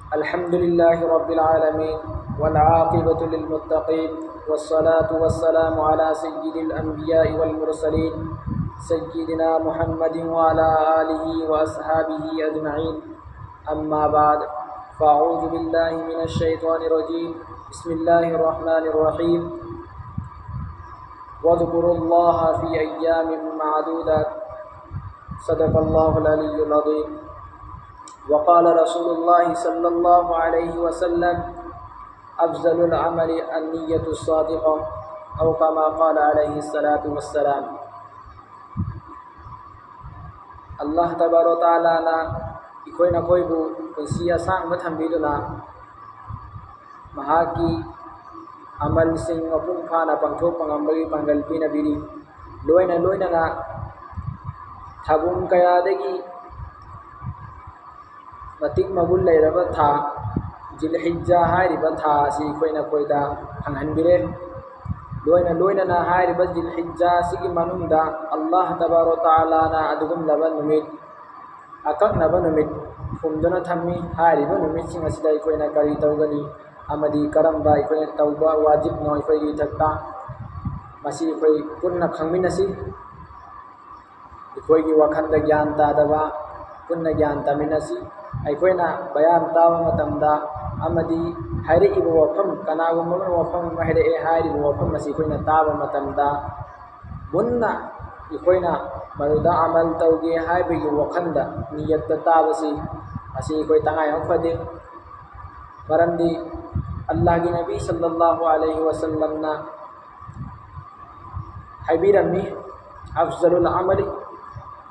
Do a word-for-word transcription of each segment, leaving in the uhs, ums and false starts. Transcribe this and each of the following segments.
الحمد لله رب العالمين، والعاقبة للمتقين، والصلاة والسلام على سيد الأنبياء والمرسلين، سيدنا محمد وعلى آله وأصحابه أجمعين. أما بعد، فأعوذ بالله من الشيطان الرجيم. بسم الله الرحمن الرحيم. واذكروا الله في أيام معدودات. صدق الله العلي العظيم. وقال رسول الله صلى الله عليه وسلم: أفضل العمل النية الصادقة، أو كما قال عليه الصلاة والسلام. ꯑꯜꯂꯥꯍ ꯇꯕꯥꯔꯛ ꯇꯥꯂꯥꯅ ꯑꯩꯈꯣꯏ ꯅꯈꯣꯏꯕꯨ ꯄꯨꯟꯁꯤ ꯑꯁꯥꯡꯕ ꯊꯝꯕꯤꯗꯨꯅ ꯃꯍꯥꯛꯀꯤ ꯑꯃꯜꯁꯤꯡ ꯃꯄꯨꯡ ꯐꯥꯅ ꯄꯥꯡꯊꯣꯛꯄ ꯉꯝꯕꯒꯤ ꯄꯥꯡꯒꯜ ꯄꯤꯅꯕꯤꯔꯤ꯫ ꯂꯣꯏꯅ ꯂꯣꯏꯅꯅ ꯊꯥꯕꯨꯝ ꯀꯌꯥꯗꯒꯤ ꯃꯇꯤꯛ ꯃꯒꯨꯟ ꯂꯩꯔꯕ ꯊꯥ ꯖꯤꯜꯍꯤꯖꯥ ꯍꯥꯏꯔꯤꯕ ꯊꯥ ꯑꯁꯤ ꯑꯩꯈꯣꯏ ꯅꯈꯣꯏꯗ ꯐꯪꯍꯟꯕꯤꯔꯦ꯫ ꯂꯣꯏꯅ ꯂꯣꯏꯅꯅ ꯍꯥꯏꯔꯤꯕ ꯖꯤꯜꯍꯤꯖꯥ ꯑꯁꯤꯒꯤ ꯃꯅꯨꯡꯗ ꯑꯜꯂꯥꯍ ꯇꯕꯥꯔꯛ ꯇꯥꯂꯥꯅ ꯑꯗꯨꯒꯨꯝꯂꯕ ꯅꯨꯃꯤꯠ ꯑꯀꯛꯅꯕ ꯅꯨꯃꯤꯠ ꯐꯨꯝꯗꯨꯅ ꯊꯝꯃꯤ꯫ ꯍꯥꯏꯔꯤꯕ ꯅꯨꯃꯤꯠꯁꯤꯡ ꯑꯁꯤꯗ ꯑꯩꯈꯣꯏꯅ ꯀꯔꯤ ꯇꯧꯒꯅꯤ ꯑꯃꯗꯤ ꯀꯔꯝꯕ ꯑꯩꯈꯣꯏꯅ ꯇꯧꯕ ꯋꯥꯖꯤꯕꯅꯣ ꯑꯩꯈꯣꯏꯒꯤ ꯏꯊꯛꯇ, ꯃꯁꯤ ꯑꯩꯈꯣꯏ ꯄꯨꯟꯅ ꯈꯪꯃꯤꯟꯅꯁꯤ꯫ ꯑꯩꯈꯣꯏꯒꯤ ꯋꯥꯈꯜꯗ ꯒ꯭ꯌꯥꯟ ꯇꯥꯗꯕ ꯄꯨꯟꯅ ꯒ꯭ꯌꯥꯟ ꯇꯥꯃꯤꯟꯅꯁꯤ꯫ ꯑꯩꯈꯣꯏꯅ ꯕꯌꯥꯟ ꯇꯥꯕ ꯃꯇꯝꯗ ꯑꯃꯗꯤ ꯍꯥꯏꯔꯛꯏꯕ ꯋꯥꯐꯝ, ꯀꯅꯥꯒꯨꯝꯕ ꯑꯃꯅ ꯋꯥꯐꯝ ꯑꯃ ꯍꯥꯏꯔꯛꯑꯦ, ꯍꯥꯏꯔꯤꯕ ꯋꯥꯐꯝ ꯑꯁꯤ ꯑꯩꯈꯣꯏꯅ ꯇꯥꯕ ꯃꯇꯝꯗ ꯃꯨꯟꯅ ꯑꯩꯈꯣꯏꯅ ꯃꯗꯨꯗ ꯑꯃꯜ ꯇꯧꯒꯦ ꯍꯥꯏꯕꯒꯤ ꯋꯥꯈꯜꯗ ꯅꯤꯌꯠꯇ ꯇꯥꯕꯁꯤ, ꯃꯁꯤ ꯑꯩꯈꯣꯏ ꯇꯉꯥꯏ ꯑꯃ ꯐꯗꯦ꯫ ꯃꯔꯝꯗꯤ ꯑꯜꯂꯥꯍꯒꯤ ꯅꯕꯤ ꯁꯜꯂꯜꯂꯥꯍꯨ ꯑꯂꯩꯍꯤ ꯋꯥꯁꯜꯂꯝꯅ ꯍꯥꯏꯕꯤꯔꯝꯃꯤ, "ꯑꯐꯖꯂꯨꯜ ꯑꯃꯂꯤ",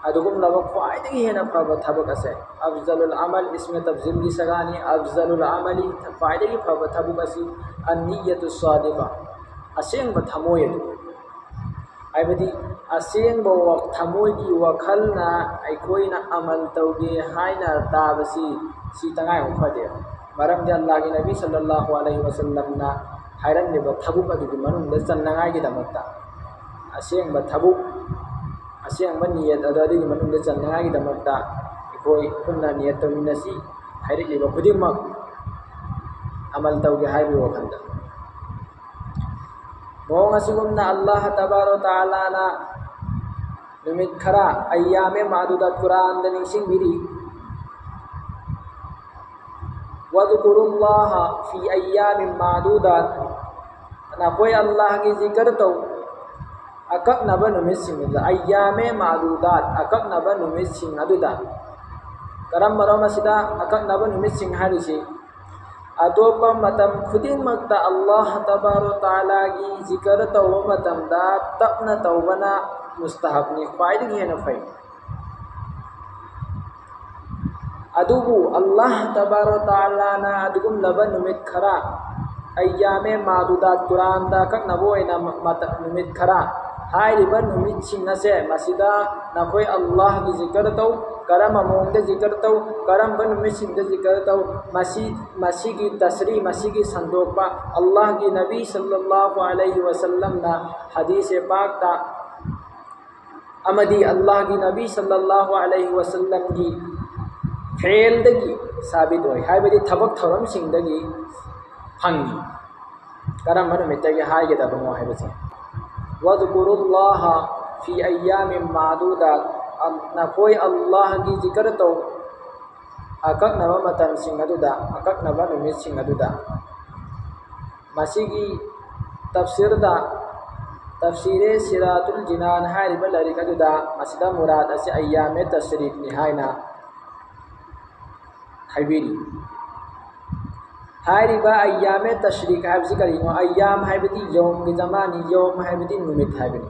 ꯑꯗꯨꯒꯨꯝꯂꯕ ꯈ꯭ꯋꯥꯏꯗꯒꯤ ꯍꯦꯟꯅ ꯐꯕ ꯊꯕꯛ ꯑꯁꯦ, ꯑꯐꯖꯂꯨꯜ ꯑꯃꯜ ꯏꯁꯃꯦ ꯇꯐꯖꯤꯜꯒꯤ ꯁꯒꯥꯅꯤ, "ꯑꯐꯖꯂꯨꯜ ꯑꯃꯂꯤ", ꯈ꯭ꯋꯥꯏꯗꯒꯤ ꯐꯕ ꯊꯕꯛ ꯑꯁꯤ "ꯑꯟꯅꯤꯌꯠꯇꯨ ꯁꯥꯗꯤꯀꯥ", ꯑꯁꯦꯡꯕ ꯊꯃꯣꯏ ꯑꯗꯨ, ꯍꯥꯏꯕꯗꯤ ꯑꯁꯦꯡꯕ ꯋꯥ-, ꯊꯃꯣꯏꯒꯤ ꯋꯥꯈꯜꯅ ꯑꯩꯈꯣꯏꯅ ꯑꯃꯜ ꯇꯧꯒꯦ ꯍꯥꯏꯅ ꯇꯥꯕꯁꯤ, ꯁꯤ ꯇꯉꯥꯏ ꯑꯃ ꯐꯗꯦ꯫ ꯃꯔꯝꯗꯤ ꯑꯜꯂꯥꯍꯒꯤ ꯅꯕꯤ ꯁꯜꯂꯜꯂꯥꯍꯨ ꯑꯂꯩꯍꯤ ꯋꯥꯁꯜꯂꯝꯅ ꯍꯥꯏꯔꯝꯂꯤꯕ ꯊꯕꯛ ꯑꯗꯨꯒꯤ ꯃꯅꯨꯡꯗ ꯆꯟꯅꯉꯥꯏꯒꯤꯗꯃꯛꯇ, ꯑꯁꯦꯡꯕ ꯊꯕꯛ, ꯑꯁꯦꯡꯕ ꯅꯤꯌꯠ ꯑꯗꯨ ꯑꯗꯨꯒꯤ ꯃꯅꯨꯡꯗ ꯆꯟꯅꯉꯥꯏꯒꯤꯗꯃꯛꯇ ꯑꯩꯈꯣꯏ ꯄꯨꯟꯅ ꯅꯤꯌꯠ ꯇꯧꯃꯤꯟꯅꯁꯤ꯫ ꯍꯥꯏꯔꯛꯂꯤꯕ ꯈꯨꯗꯤꯡꯃꯛ ꯑꯃꯜ ꯇꯧꯒꯦ ꯍꯥꯏꯕꯒꯤ ꯋꯥꯈꯜꯗ꯫ ꯃꯑꯣꯡ ꯑꯁꯤꯒꯨꯝꯅ ꯑꯜꯂꯥꯍ ꯇꯕꯥꯔꯣ ꯇꯥꯂꯥꯅ ꯅꯨꯃꯤꯠ ꯈꯔ, ꯑꯩꯌꯥꯃꯦ ꯃꯥꯗꯨꯗꯥꯠ, ꯀꯨꯔꯥꯟꯗ ꯅꯤꯡꯁꯤꯡꯕꯤꯔꯤ꯫ "ꯋꯥꯗꯨꯀꯨꯔꯨꯜꯂꯥꯍ ꯐꯤ ꯑꯩꯌꯥꯃꯤꯟ ꯃꯥꯗꯨꯗꯥꯠ", ꯅꯈꯣꯏ ꯑꯜꯂꯥꯍꯒꯤ ꯖꯤꯀꯔ ꯇꯧ ꯑꯀꯛꯅꯕ ꯅꯨꯃꯤꯠꯁꯤꯡ ꯑꯗꯨꯗ꯫ ꯑꯩꯌꯥꯃꯦ ꯃꯥꯗꯨꯗꯥꯠ, ꯑꯀꯛꯅꯕ ꯅꯨꯃꯤꯠꯁꯤꯡ ꯑꯗꯨꯗ꯫ ꯀꯔꯝꯕꯅꯣ ꯃꯁꯤꯗ ꯑꯀꯛꯅꯕ ꯅꯨꯃꯤꯠꯁꯤꯡ ꯍꯥꯏꯔꯤꯁꯤ? ꯑꯇꯣꯞꯄ ꯃꯇꯝ ꯈꯨꯗꯤꯡꯃꯛꯇ ꯑꯜꯂꯥꯍ ꯇꯕꯥꯔꯣ ꯇꯥꯂꯥꯒꯤ ꯖꯤꯀꯔ ꯇꯧꯕ ꯃꯇꯝꯗ ꯇꯞꯅ ꯇꯧꯕꯅ ꯃꯨꯁꯇꯍꯕꯅꯤ, ꯈ꯭ꯋꯥꯏꯗꯒꯤ ꯍꯦꯟꯅ ꯐꯩ꯫ ꯑꯗꯨꯕꯨ ꯑꯜꯂꯥꯍ ꯇꯕꯥꯔꯣ ꯇꯥꯂꯥꯅ ꯑꯗꯨꯒꯨꯝꯂꯕ ꯅꯨꯃꯤꯠ ꯈꯔ, ꯑꯩꯌꯥꯃꯦ ꯃꯥꯗꯨꯗꯥꯠ, ꯀꯨꯔꯥꯟꯗ ꯑꯀꯛꯅꯕ ꯑꯣꯏꯅ ꯃ-, ꯃꯇ-, ꯅꯨꯃꯤꯠ ꯈꯔ ꯍꯥꯏꯔꯤꯕ ꯅꯨꯃꯤꯠꯁꯤꯡ ꯑꯁꯦ, ꯃꯁꯤꯗ ꯅꯈꯣꯏ ꯑꯜꯂꯥꯍꯒꯤ ꯖꯤꯀꯔ ꯇꯧ꯫ ꯀꯔꯝꯕ ꯃꯑꯣꯡꯗ ꯖꯤꯀꯔ ꯇꯧ? ꯀꯔꯝꯕ ꯅꯨꯃꯤꯠꯁꯤꯡꯗ ꯖꯤꯀꯔ ꯇꯧ? ꯃꯁꯤ, ꯃꯁꯤꯒꯤ ꯇꯁꯔꯤ, ꯃꯁꯤꯒꯤ ꯁꯟꯗꯣꯛꯄ ꯑꯜꯂꯥꯍꯒꯤ ꯅꯕꯤ ꯁꯜꯂꯜꯂꯥꯍꯨ ꯑꯂꯩꯍꯤ ꯋꯥꯁꯜꯂꯝꯅ ꯍꯗꯤꯁꯦ ꯄꯥꯛꯇ ꯑꯃꯗꯤ ꯑꯜꯂꯥꯍꯒꯤ ꯅꯕꯤ ꯁꯜꯂꯜꯂꯥꯍꯨ ꯑꯂꯩꯍꯤ ꯋꯥꯁꯜꯂꯝꯒꯤ ꯐꯦꯜꯗꯒꯤ ꯁꯥꯕꯤꯠ ꯑꯣꯏ, ꯍꯥꯏꯕꯗꯤ ꯊꯕꯛ ꯊꯧꯔꯝꯁꯤꯡꯗꯒꯤ ꯐꯪꯉꯤ꯫ ꯀꯔꯝꯕ ꯅꯨꯃꯤꯠꯇꯒꯤ ꯍꯥꯏꯒꯗꯕꯅꯣ ꯍꯥꯏꯕꯁꯦ꯫ "ꯋꯥꯗꯨꯀꯨꯔꯨꯜꯂꯥꯍ ꯐꯤ ꯑꯩꯌꯥꯃꯤꯟ ꯃꯥꯗꯨꯗꯥꯠ", ꯅꯈꯣꯏ ꯑꯜꯂꯥꯍꯒꯤ ꯖꯤꯀꯔ ꯇꯧ ꯑꯀꯛꯅꯕ ꯃꯇꯝꯁꯤꯡ ꯑꯗꯨꯗ, ꯑꯀꯛꯅꯕ ꯅꯨꯃꯤꯠꯁꯤꯡ ꯑꯗꯨꯗ꯫ ꯃꯁꯤꯒꯤ ꯇꯐꯁꯤꯔꯗ, ꯇꯐꯁꯤꯔꯦ ꯁꯤꯔꯥꯇꯨꯜ ꯖꯤꯅꯥꯟ ꯍꯥꯏꯔꯤꯕ ꯂꯥꯏꯔꯤꯛ ꯑꯗꯨꯗ ꯃꯁꯤꯗ ꯃꯨꯔꯥꯗ ꯑꯁꯤ ꯑꯩꯌꯥꯃꯦ ꯇꯁꯔꯤꯛꯅꯤ ꯍꯥꯏꯅ ꯍꯥꯏꯕꯤꯔꯤ꯫ ꯍꯥꯏꯔꯤꯕ ꯑꯩꯌꯥꯃꯦ ꯇꯁꯔꯤꯛ ꯍꯥꯏꯕꯁꯤ ꯀꯔꯤꯅꯣ? ꯑꯩꯌꯥꯝ ꯍꯥꯏꯕꯗꯤ ꯌꯧꯝꯒꯤ ꯖꯃꯥꯅꯤ, ꯌꯧꯝ ꯍꯥꯏꯕꯗꯤ ꯅꯨꯃꯤꯠ ꯍꯥꯏꯕꯅꯤ꯫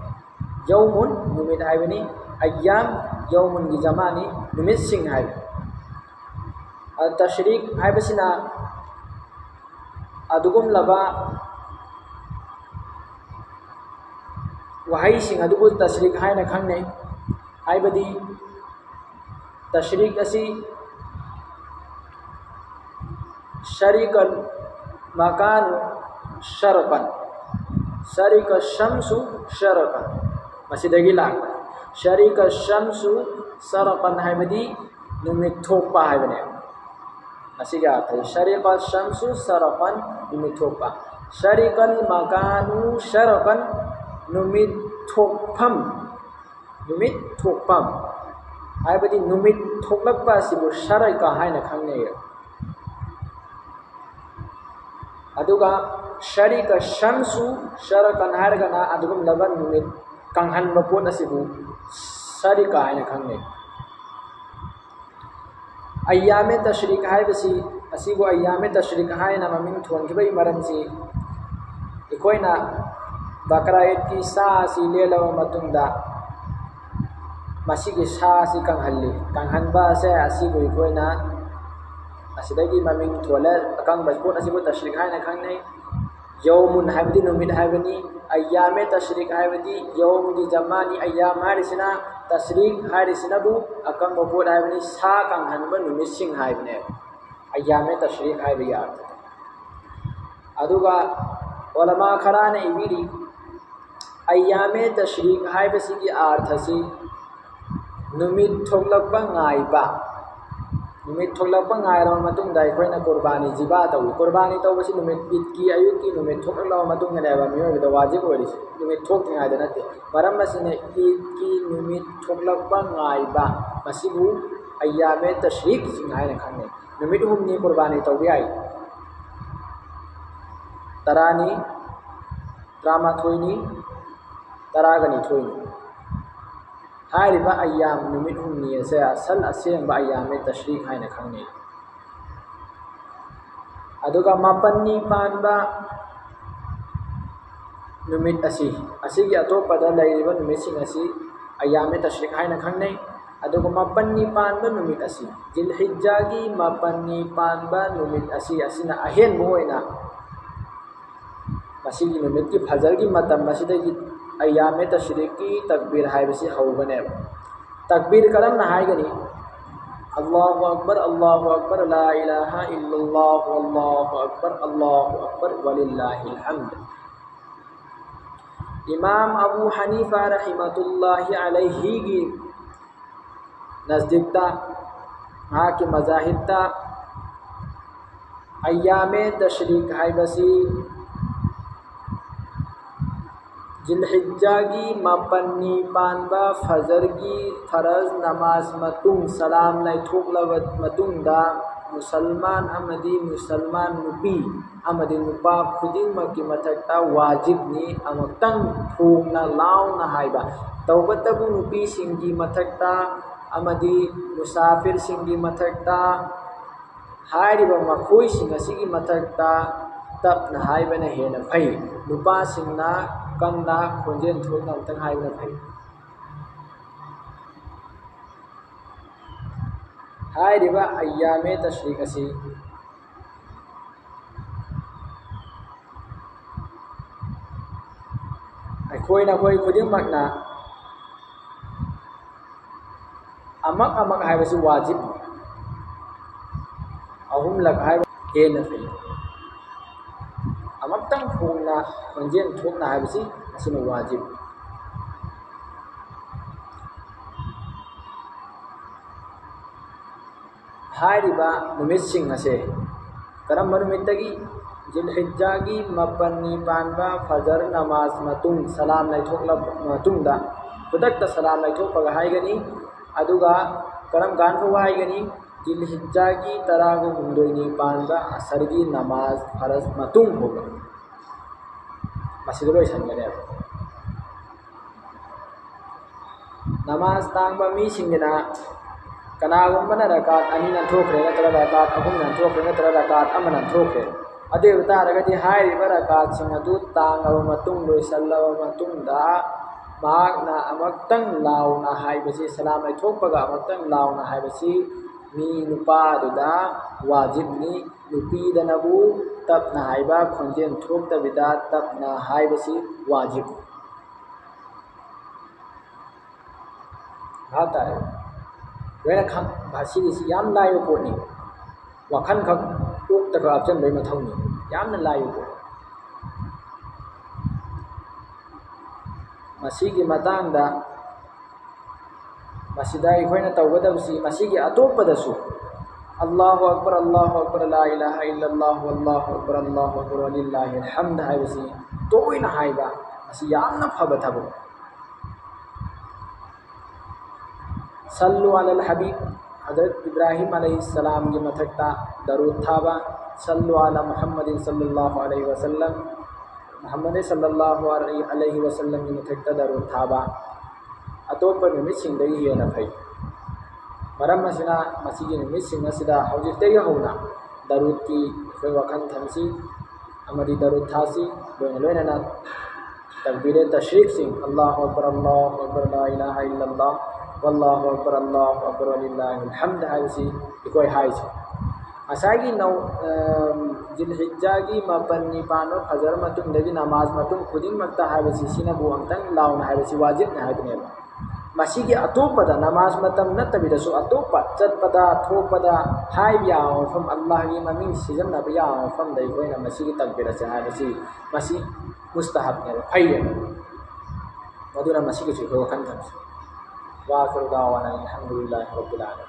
ꯌꯧꯃꯨꯟ, ꯅꯨꯃꯤꯠ ꯍꯥꯏꯕꯅꯤ꯫ ꯑꯩꯌꯥꯝ, ꯌꯧꯃꯨꯟꯒꯤ ꯖꯃꯥꯅꯤ, ꯅꯨꯃꯤꯠꯁꯤꯡ ꯍꯥꯏꯕꯅꯤ꯫ ꯑ, ꯇꯁꯔꯤꯛ ꯍꯥꯏꯕꯁꯤꯅ ꯑꯗꯨꯒꯨꯝꯂꯕ ꯋꯥꯍꯩꯁꯤꯡ ꯑꯗꯨꯕꯨ ꯇꯁꯔꯤꯛ ꯍꯥꯏꯅ ꯈꯪꯅꯩ꯫ ꯍꯥꯏꯕꯗꯤ ꯇꯁꯔꯤꯛ ꯑꯁꯤ ꯁꯔꯤꯀꯜ ꯃꯀꯥꯅꯨ ꯁꯔꯀꯟ, ꯁꯔꯤꯀ ꯁꯝꯁꯨ ꯁꯔꯀꯟ, ꯃꯁꯤꯗꯒꯤ ꯂꯥꯛꯄ꯫ ꯁꯔꯤꯀ ꯁꯝꯁꯨ ꯁꯔꯀꯟ ꯍꯥꯏꯕꯗꯤ ꯅꯨꯃꯤꯠ ꯊꯣꯛꯄ ꯍꯥꯏꯕꯅꯦ꯫ ꯑꯁꯤꯒꯤ ꯑꯥꯔꯊꯁꯤ ꯁꯔꯤꯀ ꯁꯝꯁꯨ ꯁꯔꯀꯟ, ꯅꯨꯃꯤꯠ ꯊꯣꯛꯄ꯫ ꯁꯔꯤꯀꯜ ꯃꯀꯥꯅꯨ ꯁꯔꯀꯟ, ꯅꯨꯃꯤꯠ ꯊꯣꯛꯐꯝ, ꯅꯨꯃꯤꯠ ꯊꯣꯛꯐꯝ ꯍꯥꯏꯕꯗꯤ ꯅꯨꯃꯤꯠ ꯊꯣꯛꯂꯛꯄ ꯑꯁꯤꯕꯨ ꯁꯔꯤꯀ ꯍꯥꯏꯅ ꯈꯪꯅꯩ꯫ ꯑꯗꯨꯒ ꯁꯔꯤꯀ ꯁꯝꯁꯨ ꯁꯔꯀꯟ ꯍꯥꯏꯔꯒꯅ ꯑꯗꯨꯒꯨꯝꯂꯕ ꯅꯨꯃꯤꯠ ꯀꯪꯍꯟꯕ ꯄꯣꯠ ꯑꯁꯤꯕꯨ ꯁꯔꯤꯀ ꯍꯥꯏꯅ ꯈꯪꯅꯩ꯫ ꯑꯌꯥꯃꯦ ꯇꯁ꯭ꯔꯤꯛ ꯍꯥꯏꯕꯁꯤ, ꯑꯁꯤꯕꯨ ꯑꯌꯥꯃꯦ ꯇꯁ꯭ꯔꯤꯛ ꯍꯥꯏꯅ ꯃꯃꯤꯡ ꯊꯣꯟꯈꯤꯕꯒꯤ ꯃꯔꯝꯁꯤ, ꯑꯩꯈꯣꯏꯅ ꯕꯀꯔꯥ ꯏꯗꯀꯤ ꯁꯥ ꯑꯁꯤ ꯂꯦꯜꯂꯕ ꯃꯇꯨꯡꯗ ꯃꯁꯤꯒꯤ ꯁꯥ ꯑꯁꯤ ꯀꯪꯍꯜꯂꯤ꯫ ꯀꯪꯍꯟꯕ ꯑꯁꯦ ꯑꯁꯤꯕꯨ ꯑꯩꯈꯣꯏꯅ ꯑꯁꯤꯗꯒꯤ ꯃꯃꯤꯡ ꯊꯣꯜꯂꯦ꯫ ꯑꯀꯪꯕ ꯄꯣꯠ ꯑꯁꯤꯕꯨ ꯇꯁ꯭ꯔꯤꯛ ꯍꯥꯏꯅ ꯈꯪꯅꯩ꯫ ꯌꯧꯃꯨꯟ ꯍꯥꯏꯕꯗꯤ ꯅꯨꯃꯤꯠ ꯍꯥꯏꯕꯅꯤ꯫ ꯑꯌꯥꯃꯦ ꯇꯁ꯭ꯔꯤꯛ ꯍꯥꯏꯕꯗꯤ ꯌꯧꯝꯒꯤ ꯖꯃꯥꯅꯤ꯫ ꯑꯌꯥꯝ ꯍꯥꯏꯔꯤꯁꯤꯅ, ꯇꯁ꯭ꯔꯤꯛ ꯍꯥꯏꯔꯤꯁꯤꯅꯕꯨ ꯑꯀꯪꯕ ꯄꯣꯠ ꯍꯥꯏꯕꯅꯤ, ꯁꯥ ꯀꯪꯍꯟꯕ ꯅꯨꯃꯤꯠꯁꯤꯡ ꯍꯥꯏꯕꯅꯦꯕ꯫ ꯑꯌꯥꯃꯦ ꯇꯁ꯭ꯔꯤꯛ ꯍꯥꯏꯕꯒꯤ ꯑꯥꯔꯊꯗ꯫ ꯑꯗꯨꯒ ꯎꯂꯃꯥ ꯈꯔꯅ ꯏꯕꯤꯔꯤ, ꯑꯌꯥꯃꯦ ꯇꯁ꯭ꯔꯤꯛ ꯍꯥꯏꯕꯁꯤꯒꯤ ꯑꯥꯔꯊꯁꯤ ꯅꯨꯃꯤꯠ ꯊꯣꯛꯂꯛꯄ ꯉꯥꯏꯕ꯫ ꯅꯨꯃꯤꯠ ꯊꯣꯛꯂꯛꯄ ꯉꯥꯏꯔꯕ ꯃꯇꯨꯡꯗ ꯑꯩꯈꯣꯏꯅ ꯀꯨꯔꯕꯥꯅꯤ ꯖꯤꯕꯥ ꯇꯧꯏ꯫ ꯀꯨꯔꯕꯥꯅꯤ ꯇꯧꯕꯁꯤ ꯅꯨꯃꯤꯠ, ꯏꯗꯀꯤ ꯑꯌꯨꯛꯀꯤ ꯅꯨꯃꯤꯠ ꯊꯣꯛꯂꯛꯂꯕ ꯃꯇꯨꯡꯗꯅꯦꯕ ꯃꯤꯑꯣꯏꯕꯗ ꯋꯥꯖꯤꯕ ꯑꯣꯏꯔꯤꯁꯤ, ꯅꯨꯃꯤꯠ ꯊꯣꯛꯇ꯭ꯔꯤꯉꯩꯗ ꯅꯠꯇꯦ꯫ ꯃꯔꯝ ꯑꯁꯤꯅ ꯏꯗꯀꯤ ꯅꯨꯃꯤꯠ ꯊꯣꯛꯂꯛꯄ ꯉꯥꯏꯕ, ꯃꯁꯤꯕꯨ ꯑꯌꯥꯃꯦ ꯇꯁ꯭ꯔꯤꯛꯁꯤꯡ ꯍꯥꯏꯅ ꯈꯪꯅꯩ꯫ ꯅꯨꯃꯤꯠ ꯍꯨꯝꯅꯤ ꯀꯨꯔꯕꯥꯅꯤ ꯇꯧꯕ ꯌꯥꯏ꯫ ꯇꯔꯥꯅꯤ, ꯇꯔꯥꯃꯥꯊꯣꯏꯅꯤ, ꯇꯔꯥꯒ ꯅꯤꯊꯣꯏꯅꯤ꯫ ꯍꯥꯏꯔꯤꯕ ꯑꯌꯥꯝ ꯅꯨꯃꯤꯠ ꯍꯨꯝꯅꯤ ꯑꯁꯦ ꯑꯁꯜ ꯑꯁꯦꯡꯕ ꯑꯌꯥꯃꯦ ꯇꯁ꯭ꯔꯤꯛ ꯍꯥꯏꯅ ꯈꯪꯅꯩ꯫ ꯑꯗꯨꯒ ꯃꯥꯄꯟꯅꯤ ꯄꯥꯟꯕ ꯅꯨꯃꯤꯠ ꯑꯁꯤ, ꯑꯁꯤꯒꯤ ꯑꯇꯣꯞꯄꯗ ꯂꯩꯔꯤꯕ ꯅꯨꯃꯤꯠꯁꯤꯡ ꯑꯁꯤ ꯑꯌꯥꯃꯦ ꯇꯁ꯭ꯔꯤꯛ ꯍꯥꯏꯅ ꯈꯪꯅꯩ꯫ ꯑꯗꯨꯒ ꯃꯥꯄꯟꯅꯤ ꯄꯥꯟꯕ ꯅꯨꯃꯤꯠ ꯑꯁꯤ, ꯖꯤꯜꯍꯤꯖꯥꯒꯤ ꯃꯥꯄꯟꯅꯤ ꯄꯥꯟꯕ ꯅꯨꯃꯤꯠ ꯑꯁꯤ, ꯑꯁꯤꯅ ꯑꯍꯦꯟꯕ ꯑꯣꯏꯅ ꯃꯁꯤꯒꯤ ꯅꯨꯃꯤꯠꯀꯤ ꯐꯖꯔꯒꯤ ꯃꯇꯝ ꯑꯁꯤꯗꯒꯤ ꯑꯌꯥꯃꯦ ꯇꯁ꯭ꯔꯤꯛꯀꯤ ꯇꯛꯕꯤꯔ ꯍꯥꯏꯕꯁꯤ ꯍꯧꯒꯅꯦꯕ꯫ ꯇꯛꯕꯤꯔ ꯀꯔꯝꯅ ꯍꯥꯏꯒꯅꯤ? الله أكبر، الله أكبر، لا إله إلا الله، والله أكبر، الله أكبر، ولله الحمد. ꯏꯃꯥꯝ ꯑꯕꯨ ꯍꯅꯤꯐꯥ ꯔꯍꯤꯃꯇꯨꯜꯂꯥꯍꯤ ꯑꯂꯩꯍꯤꯒꯤ ꯅꯖꯗꯤꯛꯇ, ꯃꯍꯥꯛꯀꯤ ꯃꯖꯥꯍꯤꯕꯇ ꯑꯌꯥꯃꯦ ꯇꯁ꯭ꯔꯤꯛ ꯍꯥꯏꯕꯁꯤ ꯖꯤꯜꯍꯤꯖꯥꯒꯤ ꯃꯥꯄꯟꯅꯤ ꯄꯥꯟꯕ ꯐꯖꯔꯒꯤ ꯐꯔꯖ ꯅꯃꯥꯖ ꯃꯇꯨꯡ ꯁꯂꯥꯝ ꯂꯥꯏꯊꯣꯛꯂꯕ ꯃꯇꯨꯡꯗ ꯃꯨꯁꯜꯃꯥꯟ ꯑꯃꯗꯤ ꯃꯨꯁꯜꯃꯥꯟ ꯅꯨꯄꯤ ꯑꯃꯗꯤ ꯅꯨꯄꯥ ꯈꯨꯗꯤꯡꯃꯛꯀꯤ ꯃꯊꯛꯇ ꯋꯥꯖꯤꯕꯅꯤ ꯑꯃꯨꯛꯇꯪ ꯐꯣꯡꯅ ꯂꯥꯎꯅ ꯍꯥꯏꯕ꯫ ꯇꯧꯕꯇꯕꯨ ꯅꯨꯄꯤꯁꯤꯡꯒꯤ ꯃꯊꯛꯇ ꯑꯃꯗꯤ ꯃꯨꯁꯥꯐꯤꯔꯁꯤꯡꯒꯤ ꯃꯊꯛꯇ ꯍꯥꯏꯔꯤꯕ ꯃꯈꯣꯏꯁꯤꯡ ꯑꯁꯤꯒꯤ ꯃꯊꯛꯇ ꯇꯞꯅ ꯍꯥꯏꯕꯅ ꯍꯦꯟꯅ ꯐꯩ꯫ ꯅꯨꯄꯥꯁꯤꯡꯅ ꯀꯟꯅ ꯈꯣꯟꯖꯦꯜ ꯊꯣꯛꯅ ꯑꯃꯨꯛꯇꯪ ꯍꯥꯏꯕꯅ ꯐꯩ꯫ ꯍꯥꯏꯔꯤꯕ ꯑꯌꯥꯃꯦ ꯇꯁ꯭ꯔꯤꯛ ꯑꯁꯤ ꯑꯩꯈꯣꯏ ꯅꯈꯣꯏ ꯈꯨꯗꯤꯡꯃꯛꯅ ꯑꯃꯛ ꯑꯃꯛ ꯍꯥꯏꯕꯁꯤ ꯋꯥꯖꯤꯕ, ꯑꯍꯨꯝꯂꯛ ꯍꯥꯏꯕ ꯍꯦꯟꯅ ꯐꯩ꯫ ꯑꯃꯨꯛꯇꯪ ꯐꯣꯡꯅ ꯈꯣꯟꯖꯦꯜ ꯊꯣꯛꯅ ꯍꯥꯏꯕꯁꯤ ꯑꯁꯤꯅ ꯋꯥꯖꯤꯕ꯫ ꯍꯥꯏꯔꯤꯕ ꯅꯨꯃꯤꯠꯁꯤꯡ ꯑꯁꯦ ꯀꯔꯝꯕ ꯅꯨꯃꯤꯠꯇꯒꯤ? ꯖꯤꯜꯍꯤꯖꯥꯒꯤ ꯃꯥꯄꯟꯅꯤ ꯄꯥꯟꯕ ꯐꯖꯔ ꯅꯃꯥꯖ ꯃꯇꯨꯡ, ꯁꯂꯥꯝ ꯂꯩꯊꯣꯛꯂꯕ ꯃꯇꯨꯡꯗ, ꯈꯨꯗꯛꯇ ꯁꯂꯥꯝ ꯂꯩꯊꯣꯛꯄꯒ ꯍꯥꯏꯒꯅꯤ꯫ ꯑꯗꯨꯒ ꯀꯔꯝ ꯀꯥꯟ ꯐꯥꯎꯕ ꯍꯥꯏꯒꯅꯤ? ꯖꯤꯜꯍꯤꯖꯥꯒꯤ ꯇꯔꯥꯒ ꯍꯨꯝꯗꯣꯏꯅꯤ ꯄꯥꯟꯕ ꯑꯁꯔꯒꯤ ꯅꯃꯥꯖ ꯐꯔꯖ ꯃꯇꯨꯡ ꯐꯥꯎꯕ꯫ ꯃꯁꯤꯗ ꯂꯣꯏꯁꯤꯟꯒꯅꯦꯕ꯫ ꯅꯃꯥꯖ ꯇꯥꯡꯕ ꯃꯤꯁꯤꯡꯒꯤꯅ ꯀꯅꯥꯒꯨꯝꯕꯅ ꯔꯀꯥꯠ ꯑꯅꯤ ꯅꯥꯟꯊꯣꯛꯈ꯭ꯔꯦ, ꯅꯠꯇ꯭ꯔꯒ ꯔꯀꯥꯠ ꯑꯍꯨꯝ ꯅꯥꯟꯊꯣꯛꯈ꯭ꯔꯦ, ꯅꯠꯇ꯭ꯔꯒ ꯔꯀꯥꯠ ꯑꯃ ꯅꯥꯟꯊꯣꯛꯈ꯭ꯔꯦ, ꯑꯗꯨ ꯑꯣꯏꯕ ꯇꯥꯔꯒꯗꯤ ꯍꯥꯏꯔꯤꯕ ꯔꯀꯥꯠꯁꯤꯡ ꯑꯗꯨ ꯇꯥꯡꯂꯕ ꯃꯇꯨꯡ, ꯂꯣꯏꯁꯤꯜꯂꯕ ꯃꯇꯨꯡꯗ ꯃꯍꯥꯛꯅ ꯑꯃꯨꯛꯇꯪ ꯂꯥꯎꯅ ꯍꯥꯏꯕꯁꯤ, ꯁꯂꯥꯝ ꯂꯩꯊꯣꯛꯄꯒ ꯑꯃꯨꯛꯇꯪ ꯂꯥꯎꯅ ꯍꯥꯏꯕꯁꯤ ꯃꯤ ꯅꯨꯄꯥ ꯑꯗꯨꯗ ꯋꯥꯖꯤꯕꯅꯤ꯫ ꯅꯨꯄꯤꯗꯅꯕꯨ ꯇꯞꯅ ꯍꯥꯏꯕ, ꯈꯣꯟꯖꯦꯜ ꯊꯣꯛꯇꯕꯤꯗ ꯇꯞꯅ ꯍꯥꯏꯕꯁꯤ ꯋꯥꯖꯤꯕ꯫ ꯚꯥꯞ ꯇꯥꯔꯦ? ꯂꯣꯏꯅ ꯈꯪ-, ꯁꯤꯒꯤꯁꯤ ꯌꯥꯝ ꯂꯥꯏꯕ ꯄꯣꯠꯅꯤ꯫ ꯋꯥꯈꯜꯈꯛ ꯀꯣꯛꯇ ꯈꯛ ꯍꯥꯞꯆꯤꯟꯕꯒꯤ ꯃꯊꯧꯅꯤ꯫ ꯌꯥꯝꯅ ꯂꯥꯏꯕ ꯄꯣꯠꯅꯤ꯫ ꯃꯁꯤꯒꯤ ꯃꯇꯥꯡꯗ ꯃꯁꯤꯗ ꯑꯩꯈꯣꯏꯅ ꯇꯧꯒꯗꯕꯁꯤ, ꯃꯁꯤꯒꯤ ꯑꯇꯣꯞꯄꯗꯁꯨ ꯑꯜꯂꯥꯍꯨ ꯑꯛꯕꯔ, ꯑꯜꯂꯥꯍꯨ ꯑꯛꯕꯔ, ꯂꯥ ꯏꯂꯥꯍ ꯏꯜꯂꯜꯂꯥꯍꯨ, ꯑꯜꯂꯥꯍꯨ ꯑꯛꯕꯔ, ꯑꯜꯂꯥꯍꯨ ꯑꯛꯕꯔ, ꯋꯂꯤꯜꯂꯥꯍꯤꯜ ꯍꯝꯗ ꯍꯥꯏꯕꯁꯤ ꯇꯣꯏꯅ ꯍꯥꯏꯕ, ꯑꯁꯤ ꯌꯥꯝꯅ ꯐꯕ ꯊꯕꯛ꯫ ꯁꯜꯂꯨ ꯑꯂꯜ ꯍꯕꯤꯕ, ꯍꯖꯔꯠ ꯏꯕ꯭ꯔꯥꯍꯤꯝ ꯑꯂꯩꯍꯤꯁꯁꯂꯥꯝꯒꯤ ꯃꯊꯛꯇ ꯗꯔꯨꯗ ꯊꯥꯕ, ꯁꯜꯂꯨ ꯑꯂꯥ ꯃꯨꯍꯝꯃꯗꯤꯟ ꯁꯜꯂꯜꯂꯥꯍꯨ ꯑꯂꯩꯍꯤ ꯋꯁꯜꯂꯝ, ꯃꯨꯍꯝꯃꯗ ꯁꯜꯂꯜꯂꯥꯍꯨ ꯑꯂꯩꯍꯤ ꯋꯁꯜꯂꯝꯒꯤ ꯃꯊꯛꯇ ꯗꯔꯨꯗ ꯊꯥꯕ ꯑꯇꯣꯞꯄ ꯅꯨꯃꯤꯠꯁꯤꯡꯗꯒꯤ ꯍꯦꯟꯅ ꯐꯩ꯫ ꯃꯔꯝ ꯑꯁꯤꯅ, ꯃꯁꯤꯒꯤ ꯅꯨꯃꯤꯠꯁꯤꯡ ꯑꯁꯤꯗ ꯍꯧꯖꯤꯛꯇꯒꯤ ꯍꯧꯅ ꯗꯔꯨꯗꯀꯤ ꯑꯩꯈꯣꯏ ꯋꯥꯈꯜ ꯊꯝꯁꯤ ꯑꯃꯗꯤ ꯗꯔꯨꯗ ꯊꯥꯁꯤ꯫ ꯂꯣꯏꯅ ꯂꯣꯏꯅꯅ ꯇꯛꯕꯤꯔꯦ ꯇꯁ꯭ꯔꯤꯛꯁꯤꯡ, ꯑꯜꯂꯥꯍꯨ ꯑꯛꯕꯔ, ꯑꯜꯂꯥꯍꯨ ꯑꯛꯕꯔ, ꯂꯥ ꯏꯂꯥꯍ ꯏꯜꯂꯜꯂꯥꯍ, ꯋꯜꯂꯥꯍꯨ ꯑꯛꯕꯔ, ꯑꯜꯂꯥꯍꯨ ꯑꯛꯕꯔ, ꯋꯂꯤꯜꯂꯥꯍꯤꯜ ꯍꯝꯗ ꯍꯥꯏꯕꯁꯤ ꯑꯩꯈꯣꯏ ꯍꯥꯏꯁꯤ꯫ ꯉꯁꯥꯏꯒꯤ ꯅꯧ-, ꯑ, ꯖꯤꯜꯍꯤꯖꯥꯒꯤ ꯃꯥꯄꯟꯅꯤ ꯄꯥꯟꯕ ꯐꯖꯔ ꯃꯇꯨꯡꯗꯒꯤ ꯅꯃꯥꯖ ꯃꯇꯨꯡ ꯈꯨꯗꯤꯡꯃꯛꯇ ꯍꯥꯏꯕꯁꯤ, ꯁꯤꯅꯕꯨ ꯑꯝꯇꯪ ꯂꯥꯎꯅ ꯍꯥꯏꯕꯁꯤ ꯋꯥꯖꯤꯕꯅꯤ ꯍꯥꯏꯕꯅꯦꯕ꯫ ꯃꯁꯤꯒꯤ ꯑꯇꯣꯞꯄꯗ, ꯅꯃꯥꯖ ꯃꯇꯝ ꯅꯠꯇꯕꯤꯗꯁꯨ ꯑꯇꯣꯞꯄ ꯆꯠꯄꯗ, ꯊꯣꯛꯄꯗ ꯍꯥꯏꯕ ꯌꯥꯕ ꯃꯐꯝ, ꯑꯜꯂꯥꯍꯒꯤ ꯃꯃꯤꯡ ꯁꯤꯖꯤꯟꯅꯕ ꯌꯥꯕ ꯃꯐꯝꯗ ꯑꯩꯈꯣꯏꯅ ꯃꯁꯤꯒꯤ ꯇꯛꯕꯤꯔ ꯑꯁꯤ ꯍꯥꯏꯕꯁꯤ, ꯃꯁꯤ ꯃꯨꯁꯇꯍꯕꯅꯦꯕ, ꯐꯩꯌꯦꯕ꯫ ꯃꯗꯨꯅ ꯃꯁꯤꯒꯤꯁꯨ ꯑꯩꯈꯣꯏ ꯋꯥꯈꯜ ꯊꯝꯁꯤ꯫ ꯋꯥꯈꯤꯔꯨ ꯗꯥꯋꯥꯅ ꯑꯜꯍꯝꯗꯨꯂꯤꯜꯂꯥꯍꯤ ꯔꯕꯤꯜ ꯑꯥꯂꯃꯤꯟ꯫